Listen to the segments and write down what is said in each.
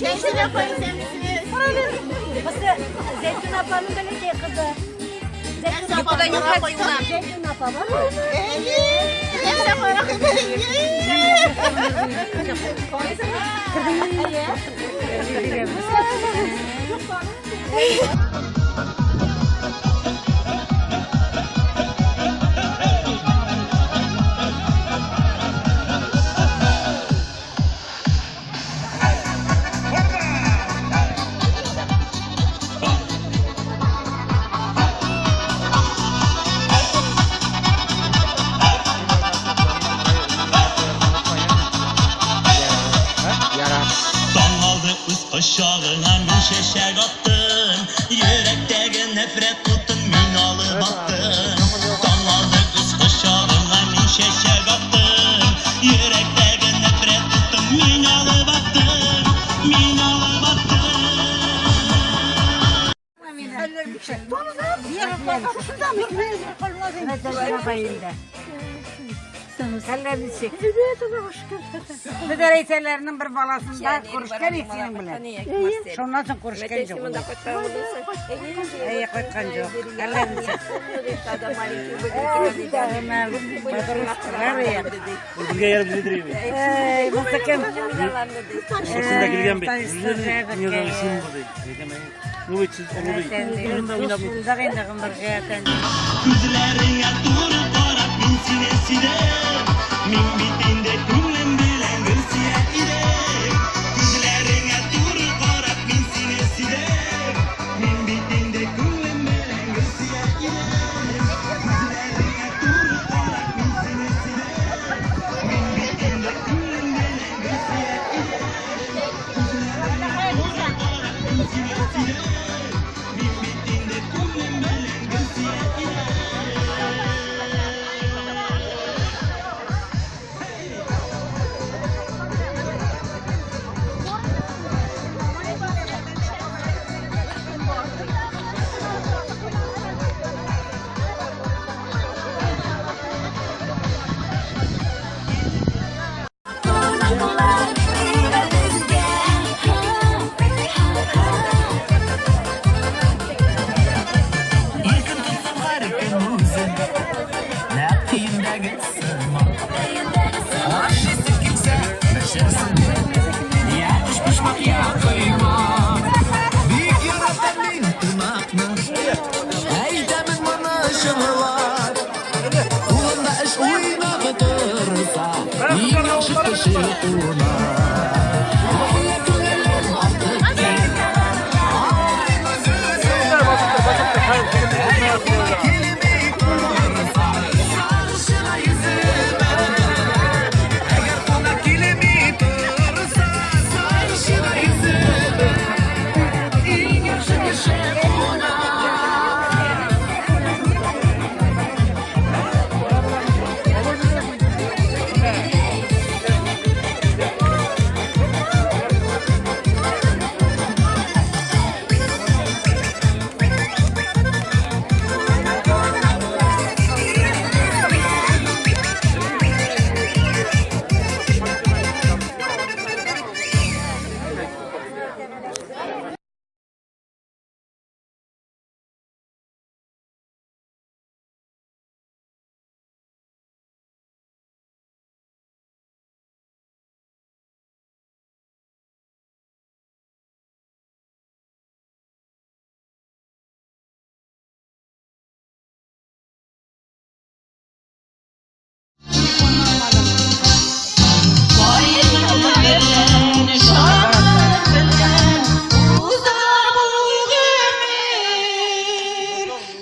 Зәйтүн апа, исәнмесез. Бусы Зәйтүн апаның бәләкәй кызы. Зәйтүн Никуда не уходи у нас. Зәйтүн апа бармы? Әйе. Нәрсә апа, Таң алды үз кочагыңа мин чәчәк аттым. Йөрәктәге нәфрәт утын мин алып аттым. Таң алды үз кочагыңа мин чәчәк аттым. Йөрәктәге нәфрәт утын мин алып аттым. Мин алып аттым. Хәлләр ничек? Без Рәйсәләрнең бер баласында күрешкән идек синең белән. Шуннан соң күрешкән юк. Әйе, кайткан юк. Хәлләр ничек? Безгә ярып җидерәме? Әй, бу кем? Берсендә килгән бит. Дөньяда син бу ди. Әйтәм, әй. Ну бит сез олы бит. Урында уйнап Шунда инде гомергә тән. Күзләреңә туры карап мин сине сөйдем. Мин бит инде күңелем белән гел сөя идем. Күзләреңә туры карап мин сине сөйдем. Мин бит инде күңелем белән гел сөя идем. Күзләреңә туры карап мин сине сөйдем. Мин бит инде күңелем белән гел сөя идем. Күзләреңә туры карап мин сине сөйдем. Мин бит инде күңелем белән гел сөя идем. Иркен тотсын һәркем үзен, нәкъ өендәге сыман. Ашыйсы килсә, пешерсен. Я өчпочмак, я коймак. Бик яратам мин кунакны. Әйтәмен моны чынлап. Кулында эш уйнап торса, иң яхшы кеше кунак. Әйе, күңелем артык киң. Аңлыйм үз-үзен. Әгәр кунак килми торса, сагышына йөземә. Әгәр кунак килми торса, сагышына йөземә. Иң яхшы кеше кунак. Кайгы белән, шатлык белән узар бу гомер.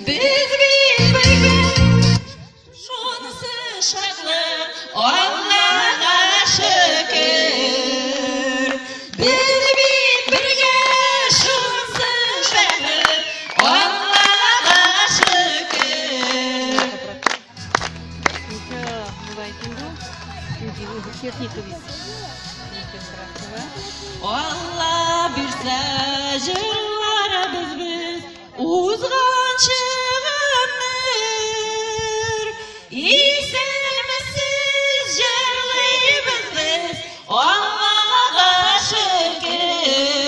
Без бит бергә, шунысы шатлык, Аллага шөкер. Без бит бергә, шунысы шатлык, Аллага шөкер. Алла бирсә, җырларыбыз без узганчы гомер. Исәнмесез, җырлыйбыз без, Аллага шөкер.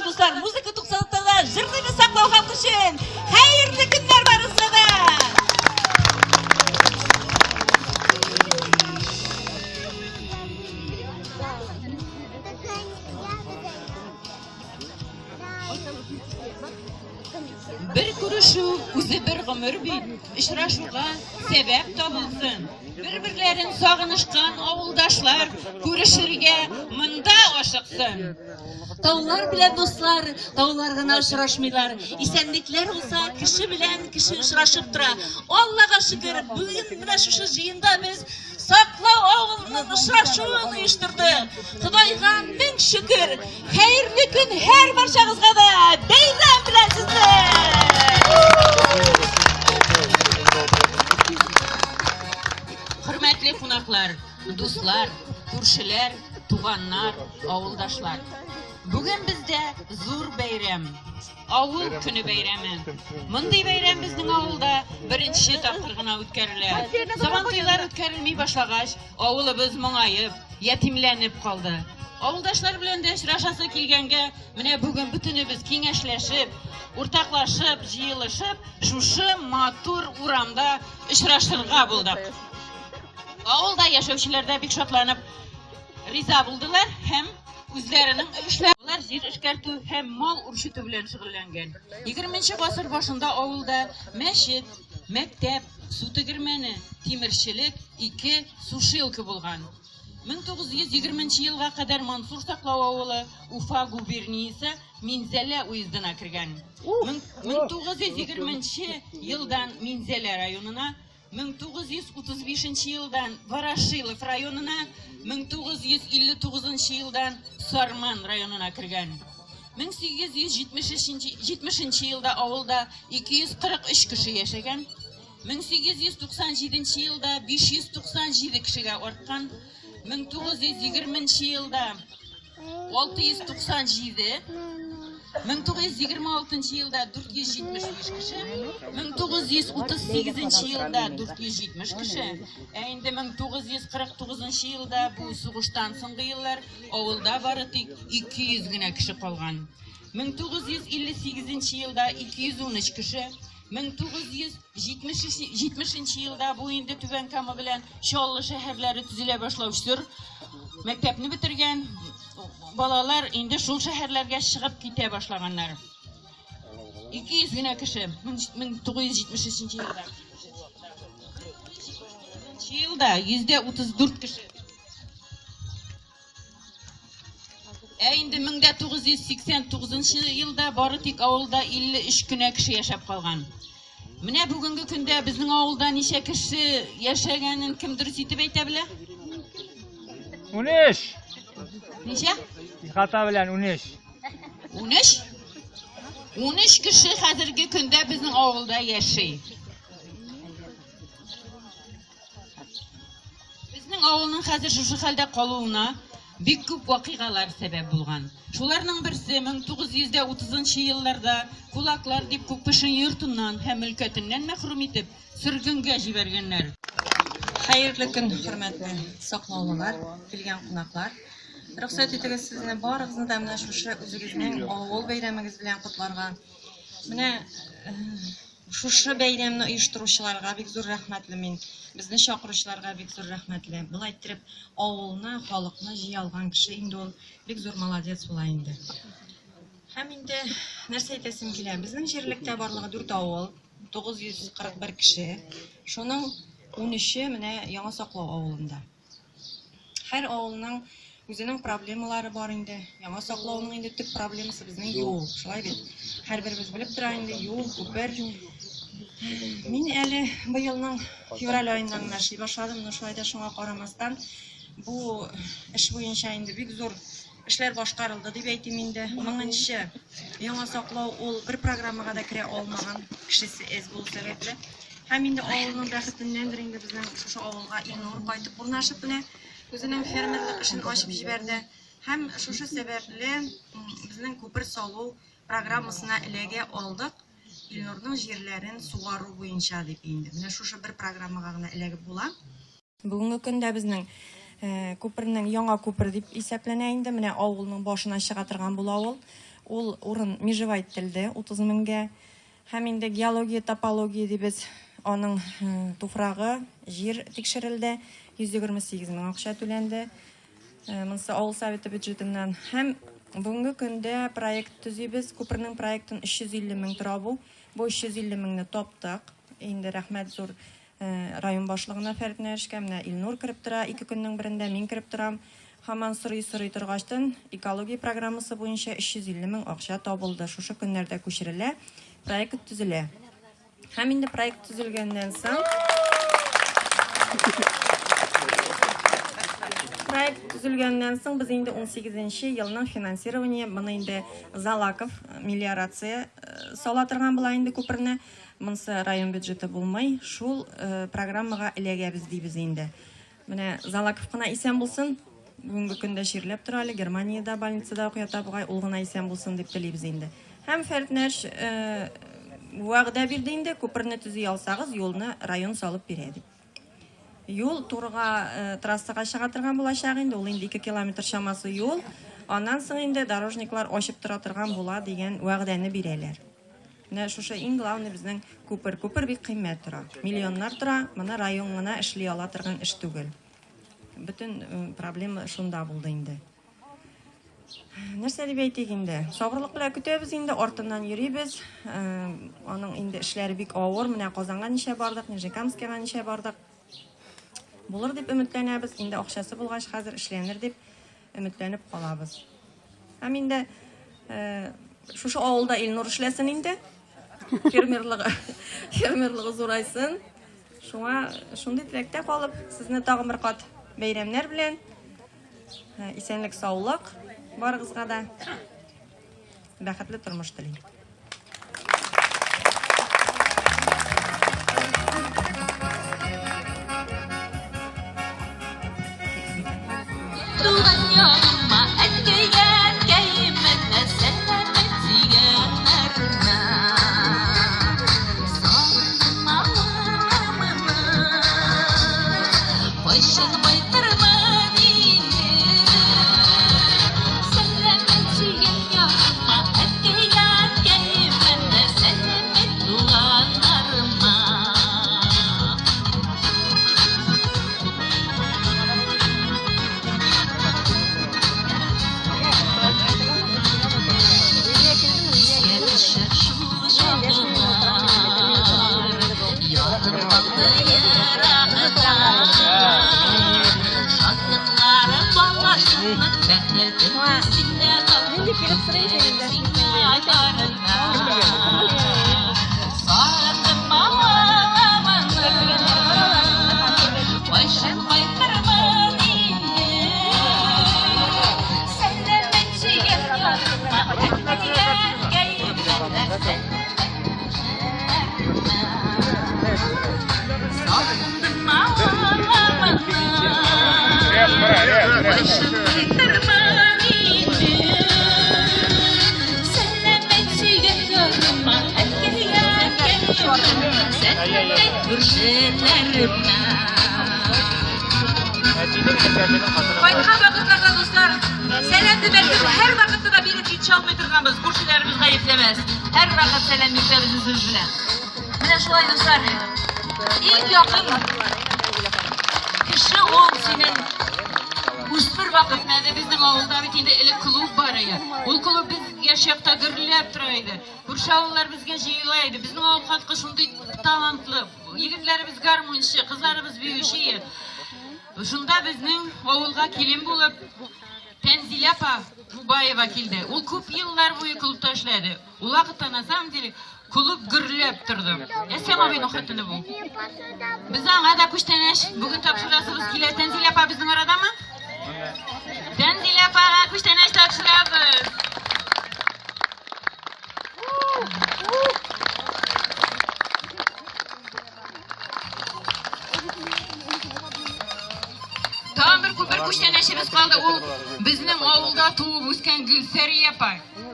дуслар, музыка туктатыла, җырлыйбыз саклау халкы өчен. Хәерле көннәр барысына да! Бер күрешү үзе бер гомер бит. Очрашуга сәбәп табылсын. Бер-берләрен сагынышкан авылдашлар күрешергә монда ашыксын. Таулар белән дуслар, таулар гына очрашмыйлар. Исәнлекләр булса, кеше белән кеше очрашып тора. Аллага шөкер, бүген менә шушы җыенда без Саклау авылының очрашуын оештырдык. Ходайга мең шөкер. Хәерле көн һәр барчагызга да. Бәйрәм белән сезне! Хөрмәтле кунаклар, дуслар, күршеләр, туганнар, авылдашлар. Бүген бездә зур бәйрәм. Авыл көне бәйрәме. Мондый бәйрәм безнең авылда беренче тапкыр гына үткәрелә. Сабантуйлар үткәрелми башлагач, авылыбыз моңаеп, ятимләнеп калды. Авылдашлар белән дә очрашасы килгәнгә, менә бүген бөтенебез киңәшләшеп, уртаклашып, җыелышып, шушы матур урамда очрашырга булдык. Авылда яшәүчеләр дә бик шатланып риза булдылар һәм үзләренең өлешләр Алар җир эшкәртү һәм мал үрчетү белән шөгыльләнгән. 20 гасыр башында авылда мәчет, мәктәп, су тегермәне, тимерчелек, ике сушилка булган. 1920 елга кадәр Мансур Саклау авылы Уфа губерниясе Минзәлә уездына кергән. 1920 елдан Минзәлә районына 1935 нче елдан Ворошилов районына, 1959 елдан Сарман районына кергән. 1873 елда авылда 243 кеше яшәгән. 1897 елда 597 кешегә арткан. 1920 елда 697, 1926 елда 475 кеше, 1938 елда 470 кеше, ә инде 1949 елда бу сугыштан соңгы еллар авылда бары тик 200 генә кеше калган. 1958 елда 213 кеше, 1970 елда бу инде Түбән Кама белән Чаллы шәһәрләре төзелә башлау чор. Мәктәпне бетергән балалар инде шул шәһәрләргә чыгып китә башлаганнар. 200 генә кеше 1973 елда. Елда 34 кеше. Ә инде 1989 елда бары тик авылда 53 кенә кеше яшәп калган. Менә бүгенге көндә безнең авылда ничә кеше яшәгәнен кем дөрес итеп әйтә белә? 13. Ничә? Хата белән 13. 13? 13 кеше хәзерге көндә безнең авылда яши. Безнең авылның хәзер шушы хәлдә калуына бик күп вакыйгалар сәбәп булган. Шуларның берсе 1930 елларда кулаклар дип күп кешене йортыннан һәм мөлкәтеннән мәхрүм итеп, сөргенгә җибәргәннәр. Хәерле көн, хөрмәтле саклаулылар, килгән кунаклар. Рөхсәт итегез сезне барыгызны да менә шушы үзегезнең авыл бәйрәмегез белән котларга. Менә э, Шушы бәйрәмне оештыручыларга бик зур рәхмәтле мин. Безне чакыручыларга бик зур рәхмәтле. Болай иттереп авылны, халыкны җыя алган кеше инде ул бик зур молодец була инде. Һәм инде нәрсә әйтәсем килә. Безнең җирлектә барлыгы 4 авыл, 941 кеше. Шуның 13-е менә Яңа Саклау авылында. Һәр авылның үзенең проблемалары бар инде. Яңа Саклауның инде төп проблемасы безнең юл. Шулай бит. Һәрберебез белеп тора инде, юл, күпер. Мин әле быелның февраль аеннан гына эшли башладым, но шулай да шуңа карамастан бу эш буенча инде бик зур эшләр башкарылды дип әйтим инде. Моңынчы Яңа Саклау ул бер программага да керә алмаган, кешесе әз булу сәбәпле. Һәм инде авылның бәхетеннәндер инде безнең шушы авылга Илнур кайтып урнашып менә үзенең фермерлык эшен ачып җибәрде. Һәм шушы сәбәпле безнең күпер салу программасына эләгә алдык. Илнурның җирләрен сугару буенча дип инде. Менә шушы бер программага гына эләгеп була. Бүгенге көндә безнең күпернең яңа күпер дип исәпләнә инде. Менә авылның башына чыга торган була ул. Ул урын межевать ителде 30 меңгә. Һәм инде геология, топология дибез, аның туфрагы, җир тикшерелде, 128 мең акча түләнде. Монысы авыл советы бюджетыннан. Һәм бүгенге көндә проект төзибез. Күпернең проектын 350 мең тора бу. Бу 350 меңне таптык. Инде рәхмәт зур район башлыгына Фәрит Нәрешкә. Менә Илнур кереп тора, ике көннең берендә мин кереп торам. Һаман сорый-сорый торгачтын, экология программасы буенча 350 мең акча табылды. Шушы көннәрдә күчерелә, проект төзелә. Һәм инде проект төзелгәннән соң Проект төзелгәннән соң без инде 18 елның финансирование, моны инде Залаков мелиорация сала торган була инде күперне. Монысы район бюджеты булмый, шул программага эләгәбез дибез инде. Менә Залаков кына исән булсын. Бүгенге көндә чирләп тора әле, Германиядә больницада ук ята бугай, ул гына исән булсын дип телибез инде. Һәм Фәрит Нәш вәгъдә бирде инде, күперне төзи алсагыз, юлны район салып бирә дип. Юл турыга трассага чыга торган булачак инде, ул инде 2 километр чамасы юл. Аннан соң инде дорожниклар ачып тора торган була дигән вәгъдәне бирәләр. Менә шушы иң главный безнең күпер. Күпер бик кыйммәт тора. Миллионнар тора. Моны район гына эшли ала торган эш түгел. Бөтен проблема шунда булды инде. Нәрсә дип әйтик инде? Сабырлык белән көтәбез инде, артыннан йөрибез. Аның инде эшләре бик авыр. Менә Казанга ничә бардык, Нижнекамскига ничә бардык. Булыр дип өметләнәбез. Инде акчасы булгач, хәзер эшләнер дип өметләнеп калабыз. Һәм инде шушы авылда Илнур эшләсен инде. Фермерлыгы, фермерлыгы зурайсын. Шуңа шундый теләктә калып, сезне тагын бер кат бәйрәмнәр белән исәнлек, саулык барыгызга да бәхетле тормыш телим. Туган ягыма, әткәйгә, әткәемә, сәламәт сөйгәннәренә. Сагындым авылымны, кайчан кайтырмын инде. Сәламәт сөйгән ягыма, әткәйгә, әткәемә, сәламәт туганнарыма. Искә төшәр шул чаклар, якын калды еракта. Шатлыклары балачакның, бәхетем синдә калды, сиңа дарына. Сагындым авылымны, кайчан кайтырмын инде. Сәламәт сөйгән ярыма, әткәйгә, әткәемә, сәламәт күршеләремә. Сагындым авылымны, кайчан кайтырмын инде. Сәламәт сөйгән ярыма, әткәйгә, әткәемә, сәламәт күршеләремә. Кайткан вакытларда, дуслар, сәламне бәлкем һәр вакытта да биреп җитешә алмый торганбыз, күршеләребез гаепләмәс. Һәр вакыт сәлам бирсәбез үзебез белән. Менә шулай, дуслар, иң якын кеше ул синең үсмер вакыт. Менә безнең авылда бит инде элек клуб бар иде. Ул клуб без яшь чакта гөрләп тора иде. Күрше авыллар безгә җыела иде. Безнең авыл халкы шундый талантлы. Егетләребез гармунчы, кызларыбыз биюче. Шунда безнең авылга килен булып Тәнзилә апа Мубаева килде. Ул күп еллар буе клубта эшләде. Ул вакытта на самом деле клуб гөрләп торды. Әсәм абыйның хатыны бу. Без аңа да күчтәнәч бүген тапшырасыбыз килә. Тәнзилә апа безнең арадамы? Тәнзилә апага күчтәнәч тапшырабыз. Тагын бер күпер күчтәнәчебез калды. Ул безнең авылда туып үскән Гөлсәрия апа.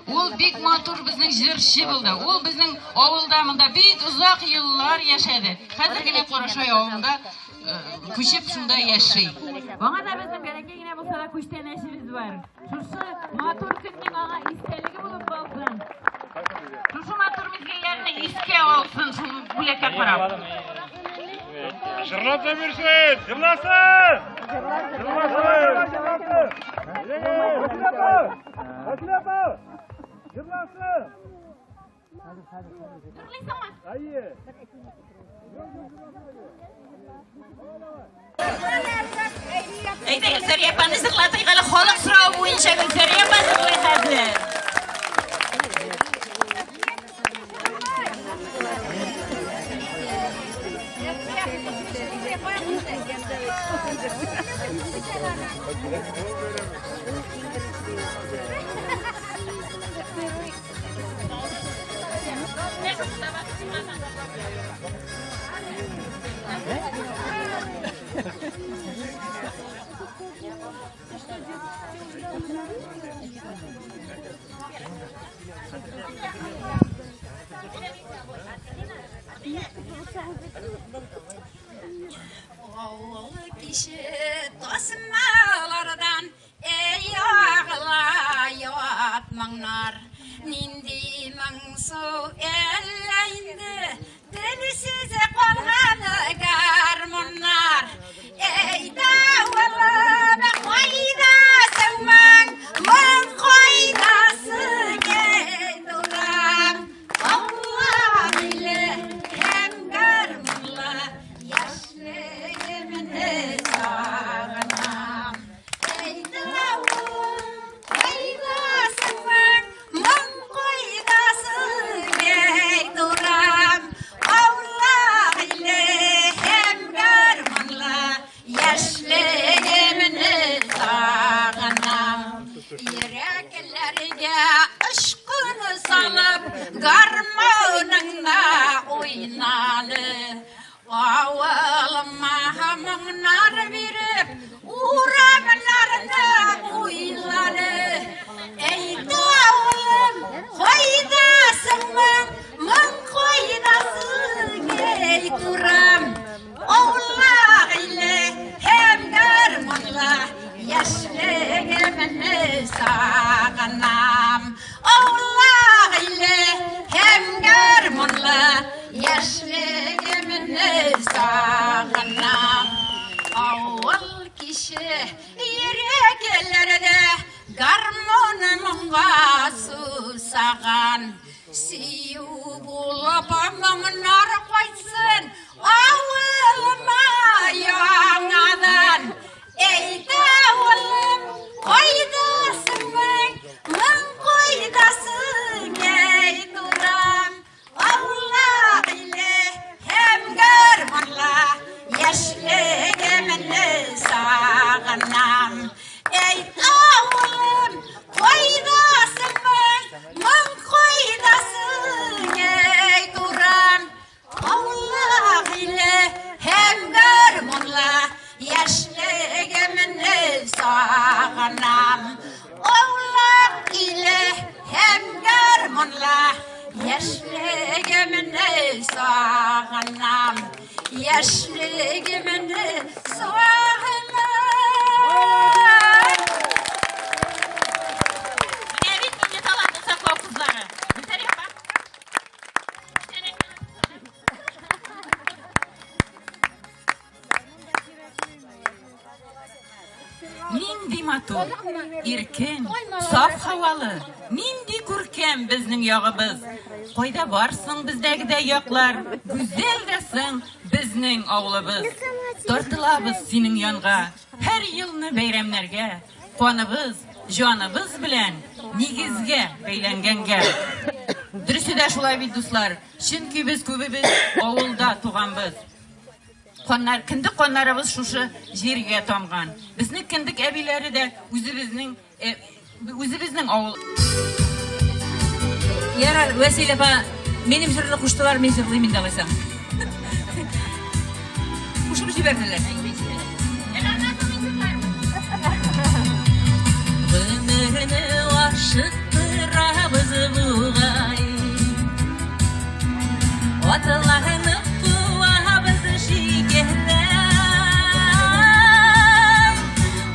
Ул бик матур безнең җырчы булды. Ул безнең авылда монда бик озак еллар яшәде. Хәзер генә Карашай авылында күчеп шунда яши. Аңа да безнең бәләкәй генә булса да күчтәнәчебез бар. Шушы матур көннең аңа истәлеге булып калсын. бүләккә карап. Җырлап та бирсен! Җырласын! Җырласын! Василий апа! Җырласын! Әйе. Әйдә, Гөлсәрия апаны җырлатыйк әле, халык соравы буенча Гөлсәрия апа җырлый хәзер. Авыл кеше тасмалардан Эй агыла ят моңнар, Нинди моңсу әллә инде Телсез калган гармуннар. Эй давылым, кайдасың моң, Моң кайдасың, эй дурам? Алла иле һәм гармунлы Яшьлегемне сагынам. Эй давыл, кайдасың моң, Моң кайдасың, эй дурам? Аулак иле һәм гармунлы Яшьлегемне сагынам. Йөрәкләргә очкын салып, Гармуныңда уйналы. Авылыма моңнар биреп, Урамнарны уйлады. Әй, давылым, кайдасың моң, Моң кайдасың, эй, турам? Аулак иле һәм гармунлы Яшьлегемне сагынам. Аулак иле һәм гармунлы Яшьлегемне сагынам. Авыл кеше йөрәкләрдә Гармун моңга сусаган. Сөю булып моңнар кайтсын Авылыма яңадан. Әй, давылым, кайдасың моң, Моң кайдасың, әй, турам? Аулак иле һәм гармунлы Яшьлегемне сагынам. Әй, авылым, кайдасың моң, Моң кайдасың, әй, турам? Аулак иле һәм гармунлы Яшьлегемне сагынам. Аулак иле һәм гармунлы Яшьлегемне сагынам. Яшьлегемне сагынам. Менә бит нинди талантлы саклау кызлары. Гөлсәрия апа. Нинди матур, иркен, саф һавалы, нинди күркәм безнең ягыбыз. Кайда барсың бездәгедәй яклар, гүзәл дә соң безнең авылыбыз. Тартылабыз синең янга, һәр елны бәйрәмнәргә, каныбыз, җаныбыз белән нигезгә бәйләнгәнгә. Дөресе дә шулай бит, дуслар, чөнки без күбебез авылда туганбыз. Каннар, кендек каннарыбыз шушы җиргә тамган. Безнең кендек әбиләре дә үзебезнең э, үзебезнең авыл. Ярар, Вәсилә апа, минем җырны куштылар, мин җырлыйм инде алайса. Кушып җибәрделәр. Гомерне ашыктырабыз бугай. Атланып куабыз шикелле.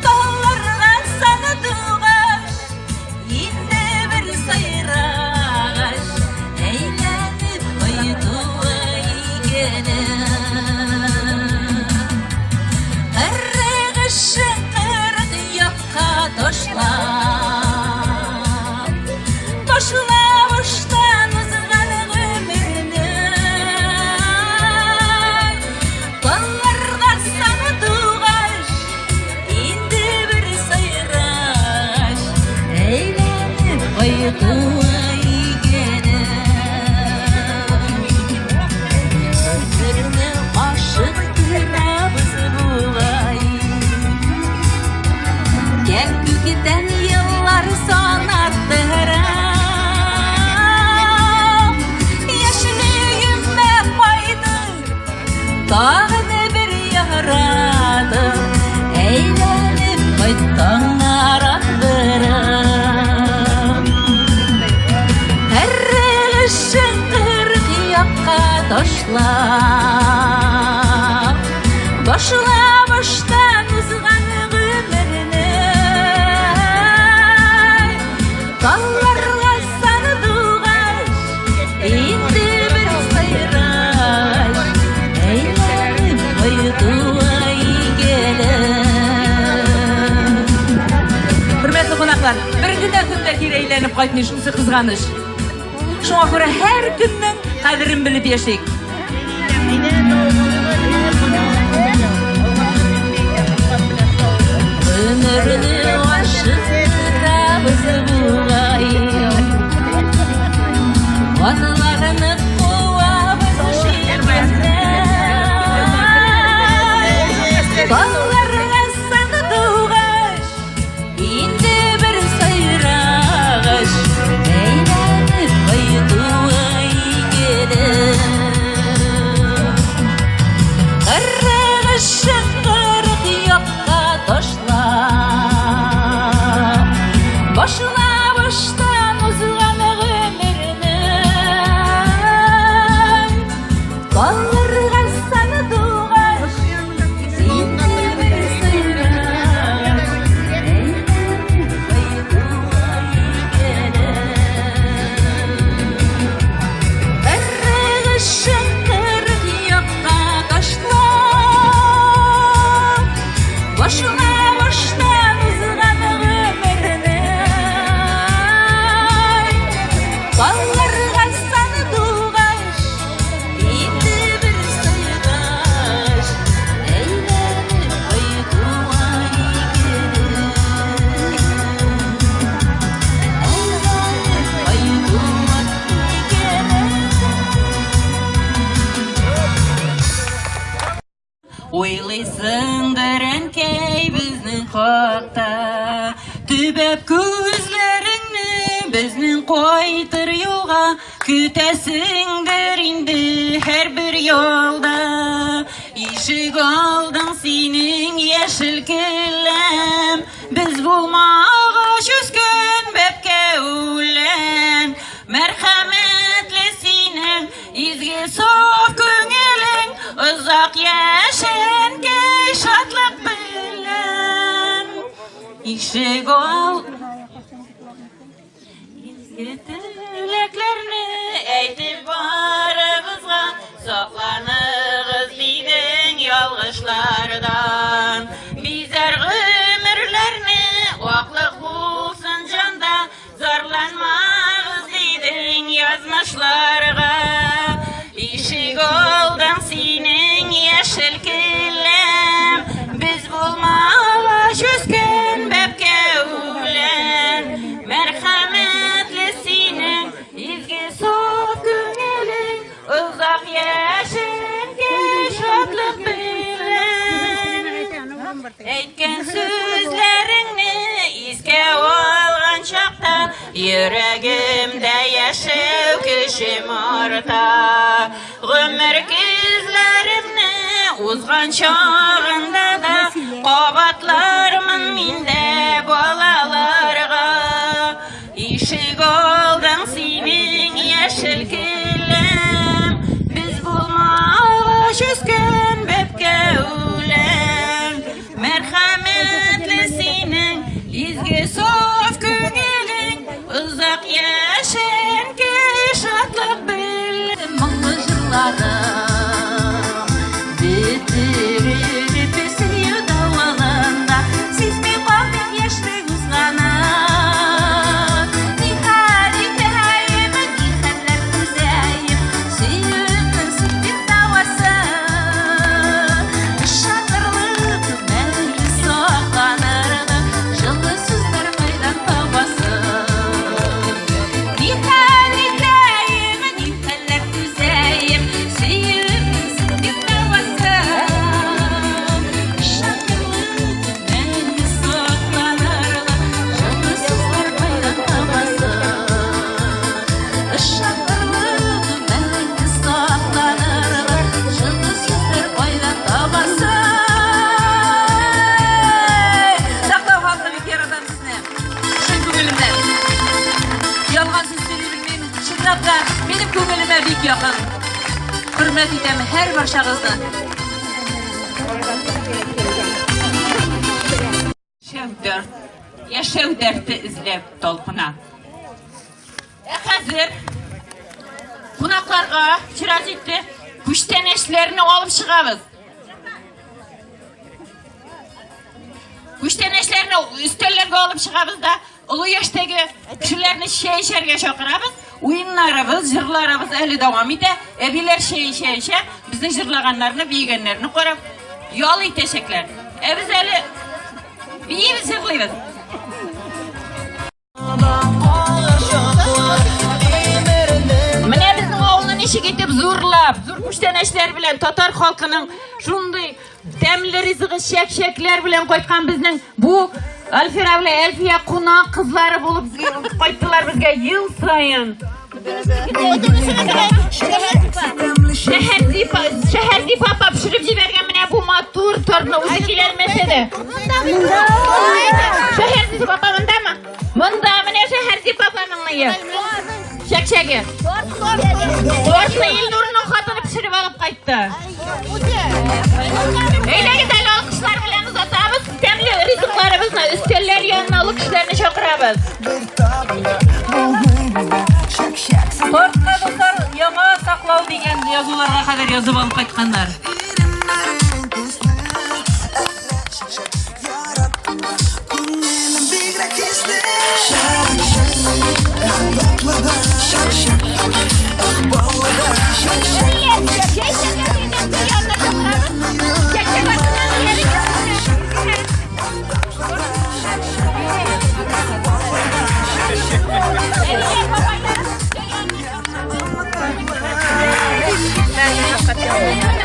Тауларга сандугач, инде бер сайрагач, әйләнеп кайтуы. кайтуы икәнен. Гомерне ашыктырабыз бугай. Кәккүктән еллар санаттыра. Яшьлегемә кайтып, тагын бер яратып, әйләнеп кайт таңнар аттырып. Һәр эшен кырык якка ташлап, башла баштан узган гомерне, Талларга сандугач, инде бер сайрагач, әйләнеп кайтуы икәнен. Хөрмәтле кунаклар, бер генә көн дә кире әйләнеп кайтмый, шунысы кызганыч. Шуңа күрә һәр көннең кадерен белеп яшик. Гомерне ашыктырабыз бугай. Атларны куабыз шикәннән. Талларга сандугач, инде бер сайрагач, әйләнеп кайтуы икәнен. Кырык эшен кырык якка ташлап, башла баштан узган гомерне, Талларга сандугач, инде бер сайрагач, әйләнеп кайтуы икәнен. Кырык эшен кырык якка ташлап, башла баштан узган гомерне, Талларга сандугач, инде бер сайрагач, әйләнеп кайтуы икәнен. Әйләнеп кайтуы икәнен. Уйлыйсыңдыр, әнкәй, безнең хакта, Төбәп күзләреңне безнең кайтыр юлга, Көтәсеңдер инде һәрбер юлда. Ишек алдың синең яшел келәм, Без булмагач үскән бәбкә үлән. Мәрхәмәтле синең изге саф күңелең, Озак яшә, әнкәй, шатлык белән. Ишек ал Изге теләкләрне әйтеп барыбызга, Сакланыгыз дидең ялгышлардан. Бизәр гомерләрне аклык булсын җанда, Зарланмагыз дидең язмышларга. Ишек алдың синең яшел келәм, Без булмагач үскән бәбкә үлән. Мәрхәмәтле синең изге саф күңелең, Озак яшә, әнкәй, шатлык белән. Әйткән сүзләреңне искә алган чакта, Йөрәгемдә яшәү көчем арта. Гомер көзләремне узган чагында да, Кабатлармын мин дә балаларга. Ишек алдың синең яшел келәм, Без булмагач үскән бәбкә үлән. Мәрхәмәтле синең изге саф күңелең, Озак яшә, әнкәй, шатлык белән. Моңлы җырларым бетереп сөю давылында, Сизми калдым яшьлек узганын. Ни хәл итәем, ни хәлләр түзәем, Сөюнең син бит дәвасын. Чынлап та, минем күңелемә бик якын. Хөрмәт итәм һәр барчагызны. Яшәү дәрт, яшәү дәрте эзләп талпына. Ә хәзер кунакларга чират җитте. Күчтәнәчләрне алып чыгабыз. Күчтәнәчләрне өстәлләргә алып чыгабыз да, олы яшьтәге кешеләрне чәй эчәргә чакырабыз. Уеннарыбыз, җырларыбыз әле дәвам итә. Әбиләр чәй эчә эчә, безнең җырлаганнарны, биегәннәрне карап ял итәчәкләр. Ә без әле биибез, җырлыйбыз. Менә безнең авылны ничек итеп зурлап, зур күчтәнәчләр белән татар халкының шундый тәмле ризыгы чәк-чәкләр белән кайткан безнең бу Альфира белән Әлфия кунак кызлары булып кайттылар безгә ел саен. Шәһәрзифа, Шәһәрзифа апа пешереп җибәргән менә бу матур тортны үзе киләлмәсә дә. Шәһәрзифа апа мондамы? Монда менә Шәһәрзифа апаның ные. Чәкчәге. Тортны Илнурның хатыны пешереп алып кайтты. Әйдәгез әле алкышлар белән озатабыз. Тәмле ризыкларыбызны өстәлләр янына алып кешеләрне чакырабыз. Тортка дуслар яңа саклау дигән язуларга кадәр язып алып кайтканнар.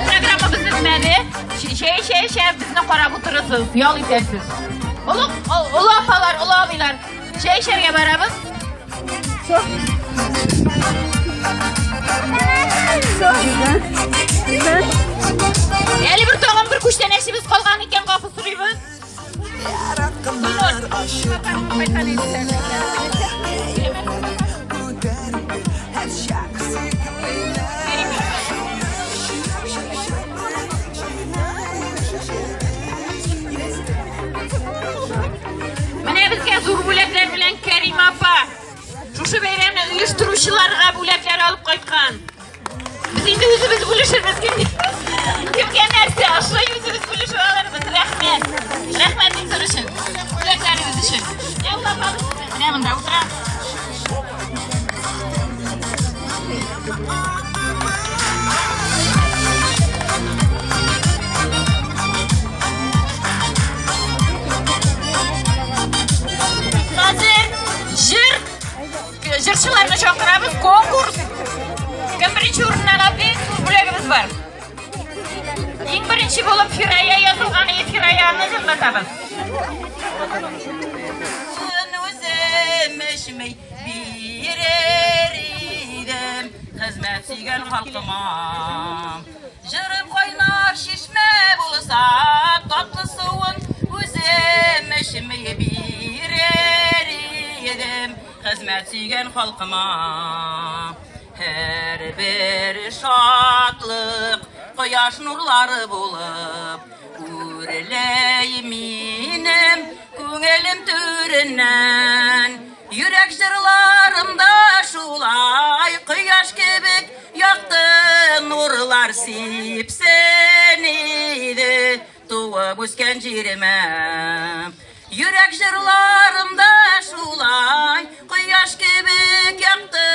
Программабыз бетмәде. Чәй эчә эчә безне карап утырырсыз, ял итәрсез. Олы, олы апалар, олы абыйлар, чәй эчәргә барабыз. Әле бер тагын бер күчтәнәчебез калган икән, гафу сорыйбыз. Менә безгә зур бүләкләр белән Кәрим апа шушы бәйрәмне оештыручыларга бүләкләр алып кайткан. Без инде үзебез бүлешербез. Кемгә нәрсә ошый, үзебез бүлешеп алырбыз. Рәхмәт. Рәхмәт бик зур өчен. Бүләкләрегез өчен. Менә монда утыра. Хәзер җыр җырчыларны чакырабыз, конкурс. Кем беренче урыннан алды, зур бүләгебез бар. Иң беренче булып Фирая язылган, Фираяны җырлатабыз. Үзем эчмей бирер идем хезмәт сөйгән халкыма. Җырым кайнар чишмә булса, татлы суын үзем эчми бирер идем хезмәт сөйгән халкыма. Һәрбер шатлык кояш нурлары булып Үрләй минем күңелем түреннән. Йөрәк җырларымда шулай кояш кебек якты нурлар сипсен иде туып үскән җиремә. Йөрәк җырларымда шулай кояш кебек якты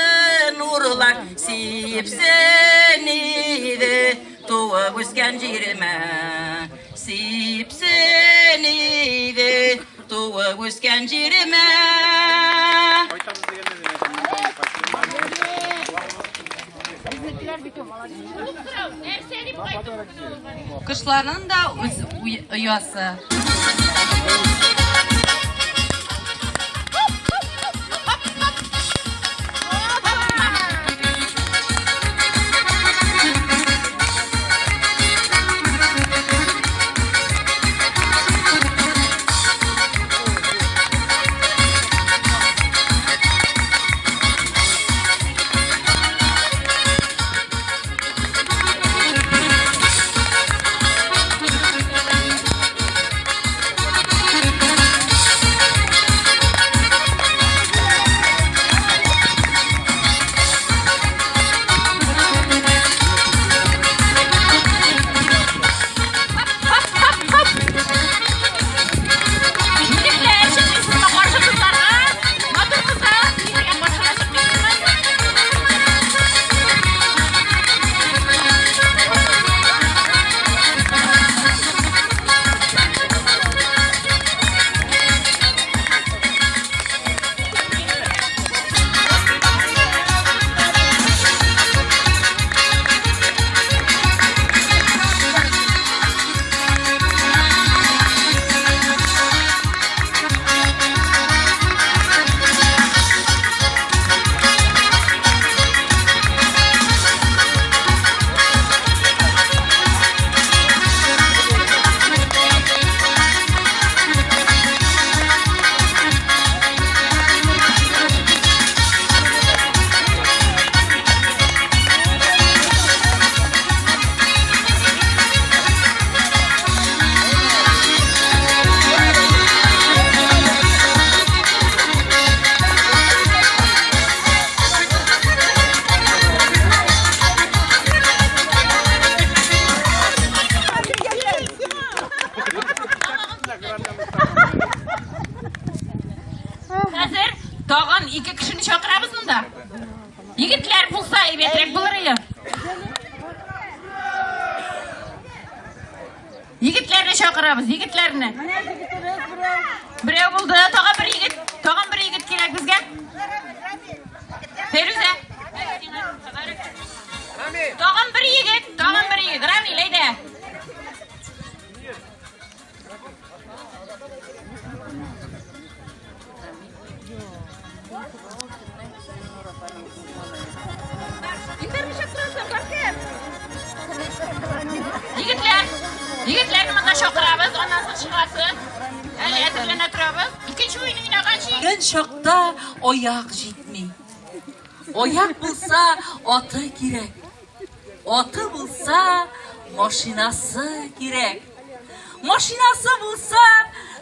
нурлар сипсен иде туып үскән җиремә. Сипсен иде туып үскән җиремә. Кошларның да үз оясы. Егетләр булса әйбәтрәк булыр иде. Егетләрне чакырабыз, егетләрне. Берәү булды, тагын бер егет, тагын бер егет кирәк безгә. Фәрүзә. Тагын бер егет, тагын бер егет. Рамил, әйдә. Егетләр, егетләрне монда чакырабыз, аннан соң чыгасы. Әле әзерләнә торабыз. Икенче уен уйнаганчы. Көн чакта аяк җитми. Аяк булса, аты кирәк. Аты булса, машинасы кирәк. Машинасы булса,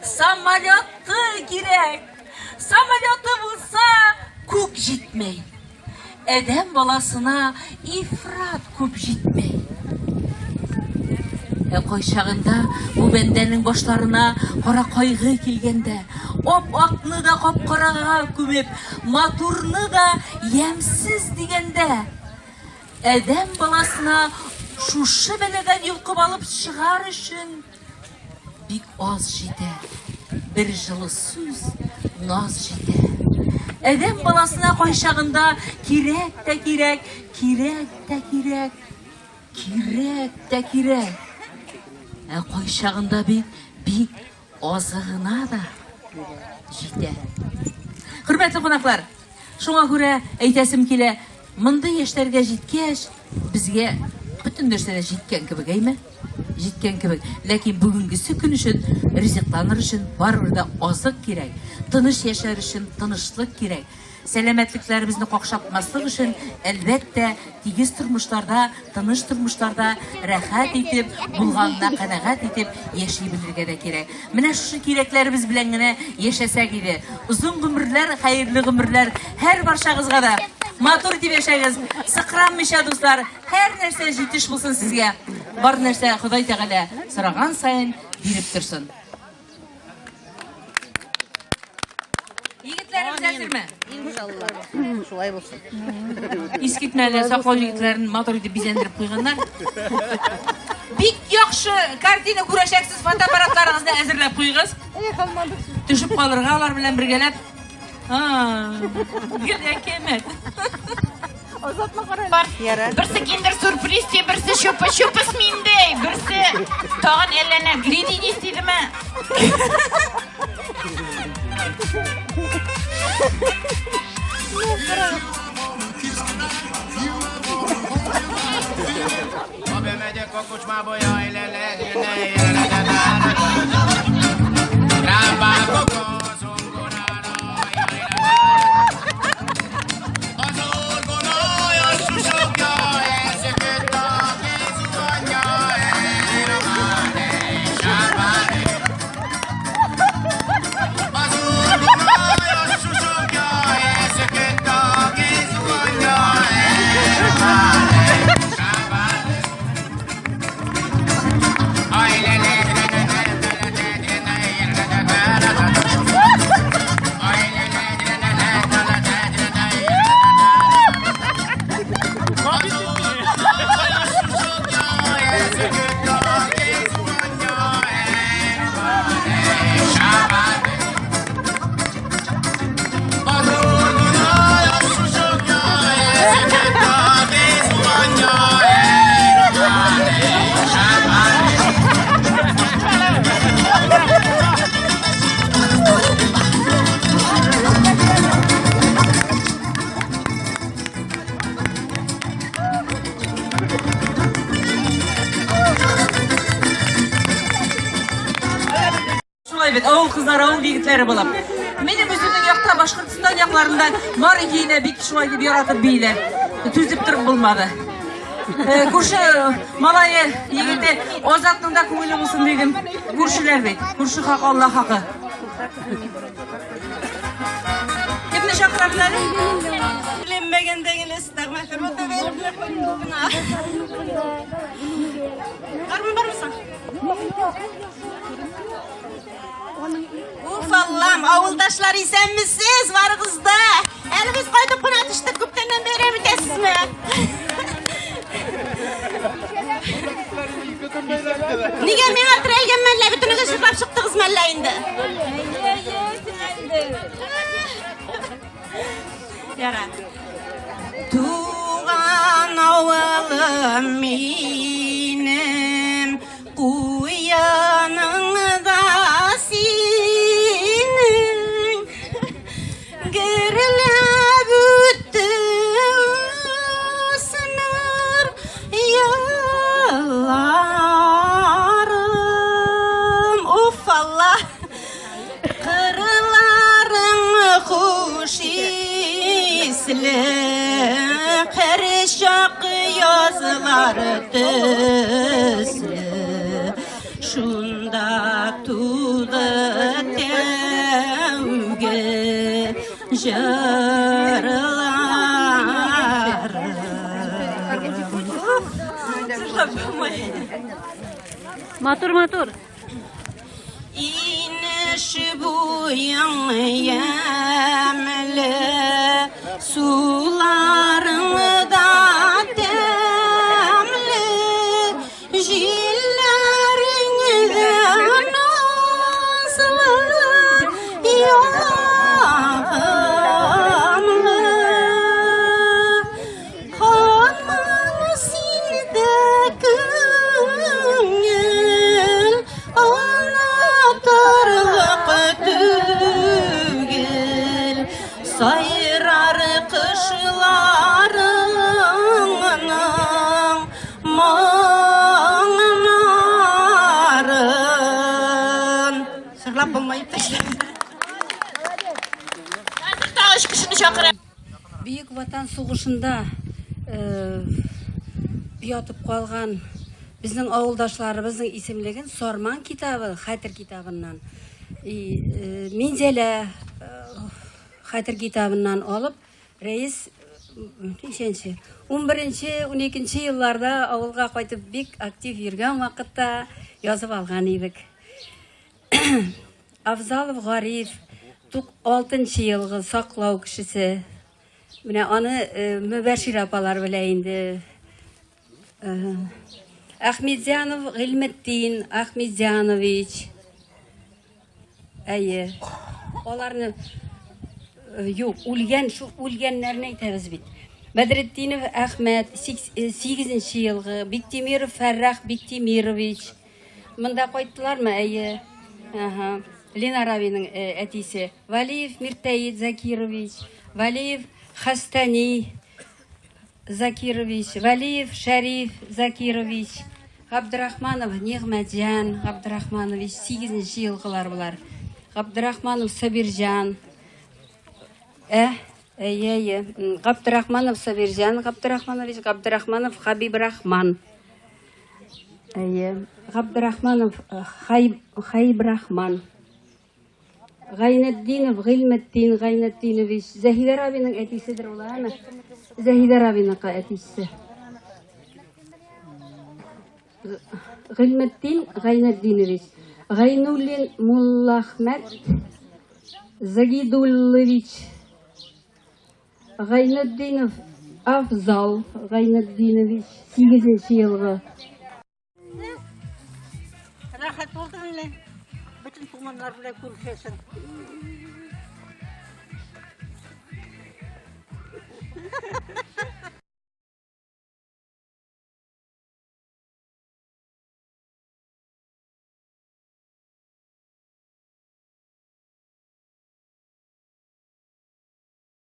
самолеты кирәк. Самолеты булса, күк җитмәй. Адәм баласына ифрат күп җитмәй. Ә кайчагында бу бәндәнең башларына кара кайгы килгәндә, ап-акны да кап-карага күмеп, матурны да ямьсез дигәндә, Адәм баласына шушы бәладән йолкып алып чыгар өчен бик аз җитә. Бер җылы сүз, наз җитә. Адәм баласына кайчагында кирәк тә кирәк, кирәк тә кирәк, кирәк тә кирәк. Ә кайчагында бит бик азы гына да җитә. Хөрмәтле кунаклар, Шуңа күрә әйтәсем килә, мондый яшьләргә җиткәч, безгә бөтен нәрсә дә җиткән кебек, әйме? Җиткән кебек. Ләкин бүгенгесе көн өчен ризыкланыр өчен барыбер дә азык кирәк. Тыныч яшәр өчен тынычлык кирәк. Сәламәтлекләребезне какшатмаслык өчен, әлбәттә, тигез тормышларда, тыныч тормышларда рәхәт итеп, булганына канәгать итеп яши белергә дә кирәк. Менә шушы кирәкләребез белән генә яшәсәк иде. Озын гомерләр, хәерле гомерләр һәр барчагызга да. Матур итеп яшәгез. Сыкранмыйча, дуслар, һәр нәрсә җитеш булсын сезгә. Бар нәрсә Ходай Тәгалә сораган саен биреп торсын. Егетләребез әзерме? Иншалла. Шулай булсын. Искитмәле саклау егетләрен матур итеп бизәндереп куйганнар. Бик яхшы картина күрәчәксез, фотоаппаратларыгызны әзерләп куйыгыз. Төшеп калырга алар белән бергәләп. Гел әкәмәт. Берсе киндер сюрприз ди, берсе чупа-чупс миндей, берсе тагын әллә нә глининис дидеме? Ha bemegyek a kocsmába, jaj, le, le, le, le, le, le, le, Rávágok a zongorára, jaj, le, le. Az orgonója susogja, elszökött a kézuganyja, erre már ne, sápár, Az orgonója susogja, elszökött a kézuganyja, erre már ne, sápár, Ay, le, le, le, le, le, le, le, le, le, le, le, le, le, le. Ay, le, le, le, le, le, le, le, le, le, Шулай бит, авыл кызлары, авыл егетләре булып. Минем үземнең якта Башкортстан якларында Мари көенә бик шулай дип яратып бииләр. Түзеп торып булмады. Э, Күрше малае, егете Азатның да күңеле булсын дидем. Күршеләр бит. Күрше хакы Алла хакы. Кемне чакырабыз әле? Беленмәгәндә генә Гармун бармы соң? Уф, Аллам, авылдашлар исәнмесез, барыгыз да. Әле без кайтып кына төштек, күптәннән бәйрәм итә. минем, куеныңда синең. Гөрләп үтте үсмер елларым. Уф, Алла! Кырларың хуш исле, һәр чак язлар төсле. Шунда туды тәүге җырларым. Матур, матур. Инеш буең ямьле, суларың да тәмле, җилләрең дә назлы, ягымлы. Һаман синдә күңел онытырлык түгел. Сайрар кошларыңның моңнарын. Җырлап булмый, иптәшләр. Хәзер тагы өч кешене чакырам. Бөек Ватан сугышында ятып калган безнең авылдашларыбызның исемлеген Сарман китабы, Хәтер китабыннан, Минзәлә Хәтер китабыннан алып, рәис ничәнче, 11-нче, 12-нче елларда авылга кайтып бик актив йөргән вакытта язып алган идек. Афзалов Гариф, 6 елгы саклау кешесе. Менә аны э, Мөбәшир апалар белә инде. Э, Ахмедзянов Гыйльметдин Ахмедзянович. Әйе. Аларны э, юк, үлгән, шул үлгәннәрне әйтәбез бит. Бәдретдинов Әхмәт, 8 елгы, Биктимиров Фәррах Биктимирович. Монда кайттылармы? Әйе. Ага. Ленар абиның э, әтисе. Валиев Миртәит Закирович, Валиев Хастани Закирович, Валиев Шәриф Закирович, Габдрахманов Нигъмәтҗан Габдрахманович, 8 елгылар болар. Габдрахманов Сабирҗан. Ә, әйе, әйе. Габдрахманов Сабирҗан Габдрахманович, Габдрахманов Хабибрахман. Әйе. Габдрахманов э, Хай, Хайбрахман. Гайнетдинов Гыйльметдин Гайнетдинович. Заһидә Рабиның әтиседер ул, әме? Заһидә Рабиныкы әтисе. Гыйльметдин Гайнетдинович. Гайнуллин Муллахмәт Загидуллович. Гайнетдинов Афзал Гайнетдинович, 8 елгы. Рәхәт булды менә. Бөтен туганнар белән күрешәсең.